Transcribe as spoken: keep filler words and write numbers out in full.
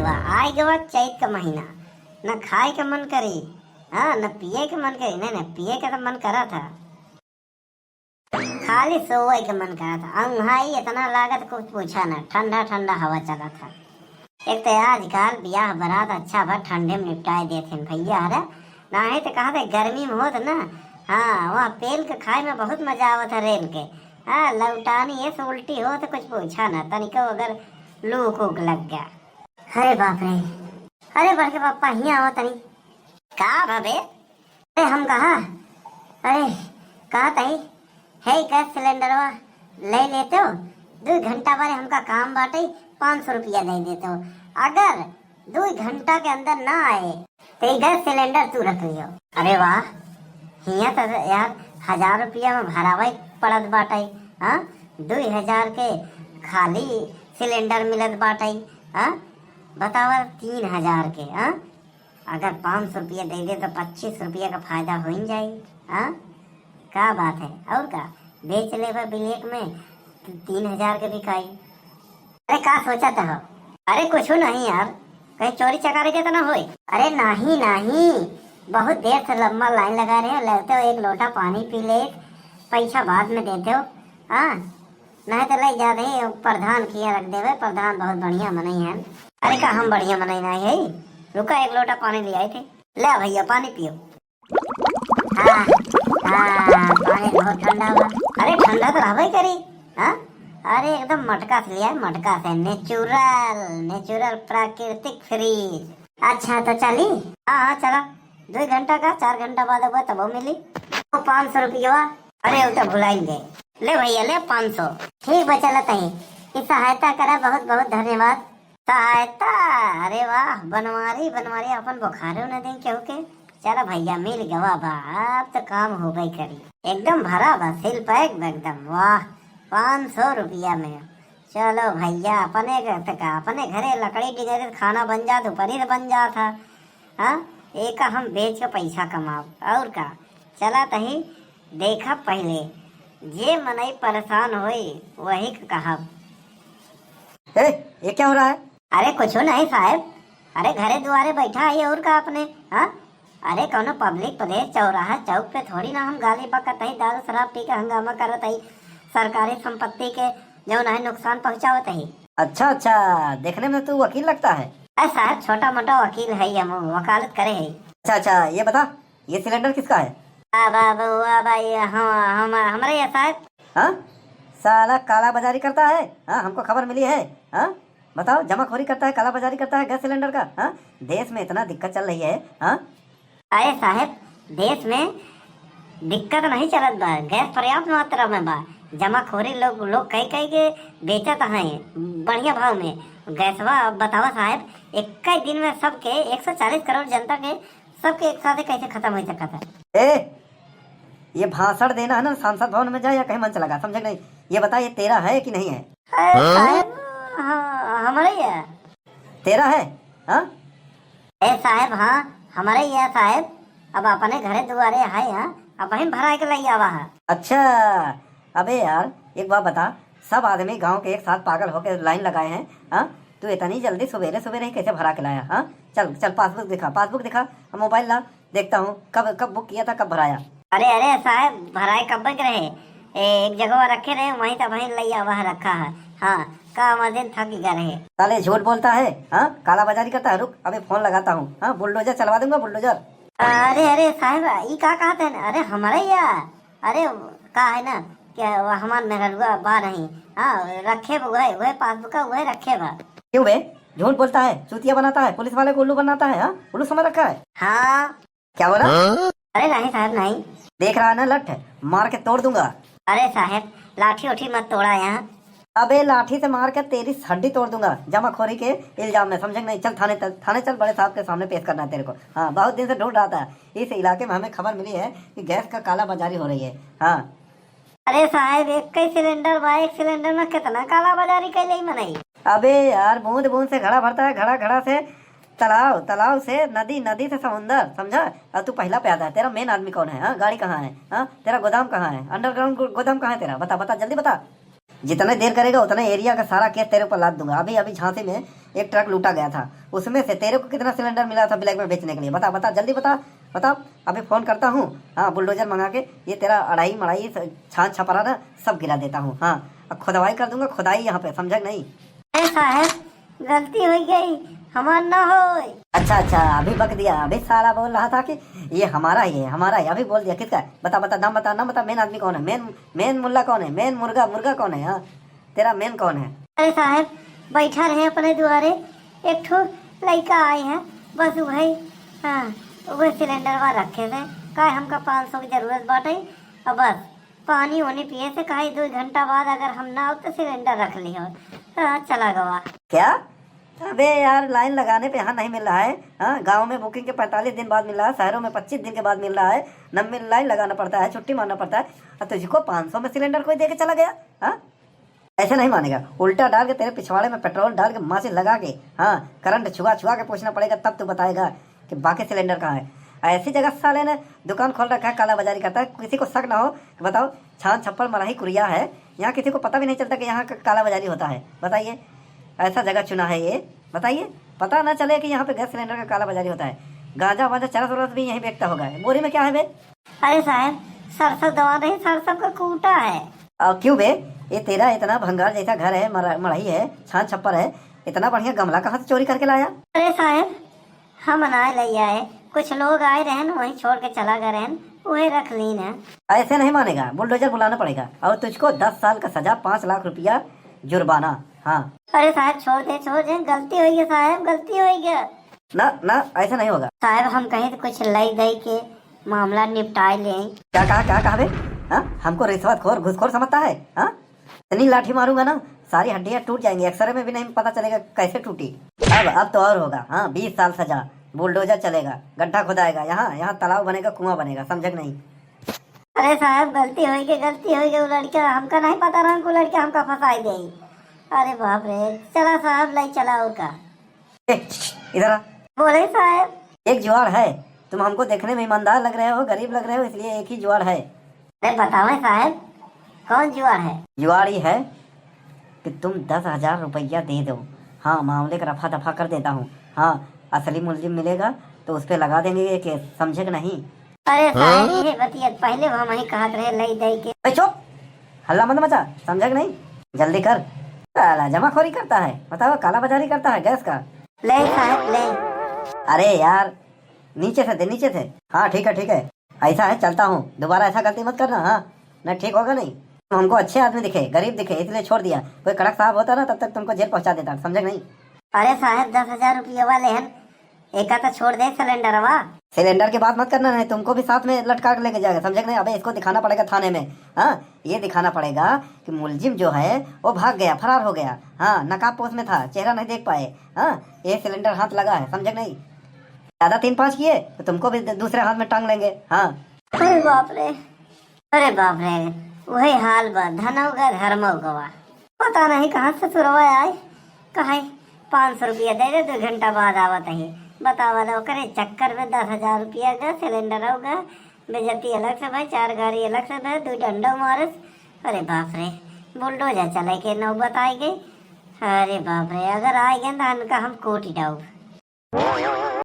वाह, आइ गवा चैत का महीना, न खाए के मन करी, हाँ, न पिए के मन करी। नहीं, नहीं, पिए के तो मन करा था, खाली सोए के मन करा था। अंघाई इतना लागत, कुछ पूछा ना, ठंडा ठंडा हवा चला था। एक तो आजकल बियाह बरात अच्छा भर ठंडे में निपटाए देत हैं भैया, अरे नाहीं तो कहा थे गर्मी में होत ना, हाँ, वहाँ पेल के खाए में बहुत मजा आवत है रेल के। हाँ, लौटानी ऐसे उल्टी होत, कुछ पूछा ना, तनिको अगर लूक उक लग गया। अरे बाप रे, अरे बड़के पापा, हियाँ आओ तनी। का भवे? अरे हम कहा, अरे कहा तई, है गैस सिलेंडरवा ले लेते हो, दो घंटा बारे हमका काम बाटे, पाँच सौ रुपया दे देते हो। अगर दो घंटा के अंदर ना आए तो ये गैस सिलेंडर तू रख लियो। अरे वाह, हियाँ तो यार हजार रुपया में भरावे पड़त बाटे, हाँ, दो हजार के खाली सिलेंडर मिलत बाटे, हाँ, बतावा तीन हजार के, हाँ, अगर पाँच सौ रुपया दे दे तो पच्चीस रुपया का फायदा हो ही जाई। हाँ, का बात है, और का, बेच लेबा ब्लैक में, तीन हजार के बिकाई। अरे का सोचत हो? अरे कुछ नहीं यार, कहीं चोरी चकारी के तो ना होई? अरे नहीं नहीं, बहुत देर से लंबा लाइन लगा रहे हो, लेते हो एक लोटा पानी पी ले, पैसा बाद में देते हो। हाँ, नहीं तो ले जा रहे प्रधान किया रख देवे, प्रधान बहुत बढ़िया मनई है। अरे का हम बढ़िया मनई नहीं है? रुका, एक लोटा पानी ले आए थे। ले भैया, पानी पियो। हाँ, हाँ, पानी बहुत ठंडा बा। अरे ठंडा तो रहबे करी, हाँ? अरे एकदम मटका से लिया, मटका से, नेचुरल, नेचुरल प्राकृतिक फ्रिज। अच्छा तो चली? हाँ हाँ चला, दो घंटा का, चार घंटा बाद होगा तब मिली। वो पाँच सौ रुपया। अरे वो तो भुलाएंगे। ले भैया ले पाँच सौ। ठीक बा, चलत है। ई सहायता करा, बहुत बहुत धन्यवाद। सहायता? अरे वाह, बनवारी बनवारी अपन बुखारो न दें केहू के। चलो भैया, मिल गवा बा, अब तो काम होबे करी। एकदम भरा बा, सील पैक बा एकदम। वाह, पाँच सौ रुपया में। चलो भैया, अपने घर तक, अपने घरे लकड़ी डिगरे खाना बन जात, ऊपरी से बन जात है। हाँ, एक हम बेच के पैसा कमाब, और का। चला तही देखब पहिले, जे मनई परेशान होई, वही के कहब। ए, ये क्या हो रहा है? अरे कुछ नहीं साहब, अरे घरे दुआरे बैठा है और का अपने, हाँ? अरे कौनो पब्लिक प्लेस, चौराहा चौक पे थोड़ी ना हम गाली बकत हई, दारू शराब पी के हंगामा करत हई, सरकारी संपत्ति के जौन है नुकसान पहुँचावत हई। अच्छा अच्छा, देखने में तू वकील लगता है। अरे साहब, छोटा मोटा वकील है हम, वकालत करे है। अच्छा अच्छा, ये बता, ये सिलेंडर किसका है? अब अब अब ये हम, हम हमरे ये साहब। हाँ, साला काला बाजारी करता है। हाँ, हमको खबर मिली है। हाँ, बताओ, जमाखोरी करता है, काला बाजारी करता है गैस सिलेंडर का। हाँ, देश में इतना दिक्कत चल रही है। हाँ, अरे साहब, देश में दिक्कत नहीं चलत बा, गैस पर्याप्त मात्रा में बा। जमाखोरी लोग, लोग कई कई के बेचत हैं बढ़िया भाव में गैसवा। अब बतावा साहब, एक दिन में सबके एक सौ चालीस करोड़ जनता के सबके एक साथे कैसे खत्म हो सकत है? ए, ये भाषण देना है ना, सांसद भवन में जा या कहीं मंच लगा, समझे कि नहीं? ये बता, ये तेरा है कि नहीं है? अरे हाँ? साहब, हाँ, हमारे ही है। तेरा है? हाँ? ए साहब, हाँ, हमारे ही है साहब। अब अपने घरे दुआरे है, हाँ, अब वहीं भरा के लई आवा है। अच्छा, अबे यार, एक बात बता, सब आदमी गांव के एक साथ पागल होके लाइन लगाए हैं, हाँ? तू इतनी जल्दी सुबेरे सुबेरे ही कैसे भरा के लाया, हाँ? चल चल, पासबुक दिखा, पासबुक दिखा, मोबाइल ला, देखता हूँ कब कब बुक किया था, कब भराया। अरे अरे साहब, भराए कब के रहे, ए, एक जगह रखे रहे, वहीं तब वहीं लैया वह रखा है। हाँ, का मर्जन थक गया रहे। साले झूठ बोलता है, हाँ, काला बाजारी करता है। रुक, अबे फोन लगाता हूँ, हाँ, बुलडोजर चलवा दूंगा, बुलडोजर। अरे अरे साहब, ई का कहते हैं? अरे हमारे या, अरे का है ना कि वो हमार मेहररुआ बा नहीं, हाँ, रखे बा वह, वह पासबुक का वह रखे बा। क्यों बे, झूठ बोलता है, चूतिया बनाता है, पुलिस वाले को उल्लू बनाता है, हाँ, उल्लू समझ रखा है। हाँ। क्या बोला? अरे नहीं साहब, नहीं। देख रहा है ना लठ, मार के तोड़ दूंगा। अरे साहब, लाठी उठी मत तोड़ा यहाँ। अबे लाठी से मार के तेरी हड्डी तोड़ दूंगा, जमाखोरी के इल्जाम में, समझे कि नहीं? चल थाने, चल थाने चल, बड़े साहब के सामने पेश करना है तेरे को। हाँ, बहुत दिन से ढूंढ रहा था, इस इलाके में हमें खबर मिली है कि गैस का काला बाजारी हो रही है। हाँ। अरे साहब, एक ही सिलेंडर बा, एक सिलेंडर में कितना काला बाजारी कैले ही मनई। अबे यार, बूंद बूंद से घड़ा भरता है, घड़ा घड़ा से तालाब, तालाब से नदी, नदी से समुंदर, समझा? और तू पहला पे आता है, तेरा मेन आदमी कौन है? हाँ, गाड़ी कहाँ है? हाँ, तेरा गोदाम कहाँ है? अंडरग्राउंड गो-, गोदाम कहाँ है तेरा? बता, बता, जल्दी बता। जितने देर करेगा उतने एरिया का सारा केस तेरे ऊपर लाद दूंगा। अभी, अभी झांसी में एक ट्रक लूटा गया था, उसमें से तेरे को कितना सिलेंडर मिला था ब्लैक में बेचने के लिए? बता, बता, जल्दी बता, बता। अभी फोन करता हूँ, हाँ, बुलडोजर मंगा के ये तेरा अढ़ाई मढ़ाई स-, छान छपरा ना सब गिरा देता हूँ। हाँ, अब खुदवाई कर दूंगा, खुदाई यहाँ पे, समझा कि नहीं? अरे साहब, गलती हो गई, हमार ना होय। अच्छा, अच्छा, अभी बक दिया, अभी साला बोल रहा था कि ये हमारा ही है, हमारा ही, अभी बोल दिया। किसका है? बता, बता, नाम बता, नाम बता, मेन आदमी कौन है? मेन, मेन मुल्ला कौन है? मेन मुर्गा, मुर्गा कौन है? हाँ, तेरा मेन कौन है? अरे साहब, बैठा रहे अपने दुआरे, एक ठो लइका आए हैं, बस वही, हाँ, वही सिलेंडरवा रखे थे, कहे हमका पाँच सौ की जरूरत बाटे, और बस पानी वानी पिए से कहे दो घंटा बाद अगर हम ना आओ तो सिलेंडर रख लियो। हाँ, चला गवा। क्या? अबे यार, लाइन लगाने पे यहाँ नहीं मिल रहा है। हाँ, गाँव में बुकिंग के पैंतालीस दिन बाद मिल रहा है, शहरों में पच्चीस दिन के बाद मिल रहा है। न मिल, लाइन लगाना पड़ता है, छुट्टी मारना पड़ता है, और तुझको पाँच सौ में सिलेंडर कोई दे के चला गया। हाँ, ऐसे नहीं मानेगा, उल्टा डाल के तेरे पिछवाड़े में पेट्रोल डाल के माचिस लगा के, हाँ, करंट छुआ छुआ के पूछना पड़ेगा, तब तू बताएगा कि बाकी सिलेंडर कहाँ है। ऐसी जगह साले ने दुकान खोल रखा है, काला बाजारी करता है। किसी को शक ना हो कि बताओ, छान छप्पड़ मराही कुरिया है, यहाँ किसी को पता भी नहीं चलता कि यहाँ का काला बाजारी होता है। बताइए, ऐसा जगह चुना है ये, बताइए, पता ना चले कि यहाँ पे गैस सिलेंडर का काला बाजारी होता है। गांजा वांजा चरस वरस भी यहीं बेचता होगा। बोरी में क्या है बे? अरे साहब, सरसों दवा नहीं, सरसों का कूटा है। और क्यों बे, ये तेरा इतना भंगार जैसा घर है, मरा-, मड़ही है, छान छप्पर है, इतना बढ़िया गमला कहाँ से चोरी करके लाया? अरे साहब, हम ना ले आए, कुछ लोग आए रहन, वहीं छोड़ के चला गए रहन, वही रख लीन है। ऐसे नहीं मानेगा, बुलडोजर बुलाना पड़ेगा और तुझको दस साल का सजा, पाँच लाख रुपया जुर्माना। हाँ। अरे साहब, छोड़ दे, छोड़ दे, गलती हो गई साहब, गलती हो गई। ना, ना, ऐसा नहीं होगा। साहब, हम कहीं तो कुछ लाई दई के मामला निपटाए ले। क्या कहा, क्या कहा बे? हाँ? हमको रिश्वतखोर, घूसखोर समझता है? हाँ? इतनी लाठी मारूंगा ना, सारी हड्डियां टूट जाएंगी, एक्सरे में भी नहीं पता चलेगा कैसे टूटी। अब, अब तो और होगा। हाँ, बीस साल सजा, बुलडोजर चलेगा, गड्ढा खुदाएगा, यहाँ, यहाँ तालाब बनेगा, कुआं बनेगा, समझे कि नहीं? अरे साहब, गलती हो गई, गलती हो गई, वो लड़का हमका नहीं पता रहा, वो लड़का हमका फंसाई दे। अरे बाप रे, चला साहब, लाई चला और का। ए, इधर आ। बोले साहब। एक जुगाड़ है, तुम हमको देखने में ईमानदार लग रहे हो, गरीब लग रहे हो, इसलिए एक ही जुगाड़ है। अरे बताओ साहब, कौन जुगाड़ है? जुगाड़ ये है कि तुम दस हजार रुपया दे दो, हाँ, मामले का रफा दफा कर देता हूँ। हाँ, असली मुलजिम मिलेगा तो उस पे लगा देंगे ये केस, समझे कि नहीं? अरे साहब, ये बतिया पहले हम ही कहत रहे, लई दई के। ए, चुप, हल्ला मत मचा, समझे कि नहीं? जल्दी कर। साला जमाखोरी करता है, बताओ, काला बाजारी करता है गैस का। ले साहब, ले। अरे यार, नीचे से दे, नीचे से। हाँ, ठीक है, ठीक है, ऐसा है, चलता हूँ, दोबारा ऐसा गलती मत करना। हाँ, नहीं, ठीक होगा नहीं। तुम हमको अच्छे आदमी दिखे, गरीब दिखे, इसलिए छोड़ दिया। कोई कड़क साहब होता ना, तब तक तुमको जेल पहुंचा देता, समझे कि नहीं? अरे साहब, दस हजार रुपये वाले हैं, एका तो छोड़ दे सिलेंडरवा। सिलेंडर की बात मत करना, नहीं तुमको भी साथ में लटका के लेके जाएगा, समझे कि नहीं? अबे, इसको दिखाना पड़ेगा थाने में। हाँ, ये दिखाना पड़ेगा कि मुलजिम जो है वो भाग गया, फरार हो गया। हाँ, नकाबपोश में था, चेहरा नहीं देख पाए। हाँ, ये सिलेंडर हाथ लगा है, समझे कि नहीं? ज्यादा तीन पाँच किए तो तुमको भी दूसरे हाथ में टांग लेंगे। हाँ। अरे बाप रे, अरे बाप रे, वही हाल बा, धनौ गा धर्मौ गवा। पता नहीं कहाँ से सुरवा आए, कहे पाँच सौ रुपया दे दे, दो घंटा बाद आवत है। बतावा ला, ओकरे चक्कर में दस हजार रुपया गा, सिलेंडरौ गा, बेइज्जती अलग से भाई, चार गारी अलग से भाई, दो डंडौ मारस। अरे बाप रे, बुलडोजर चले के नौबत आए गई। अरे बाप रे, अगर आए गए तो इनका हम कोटी डाउब।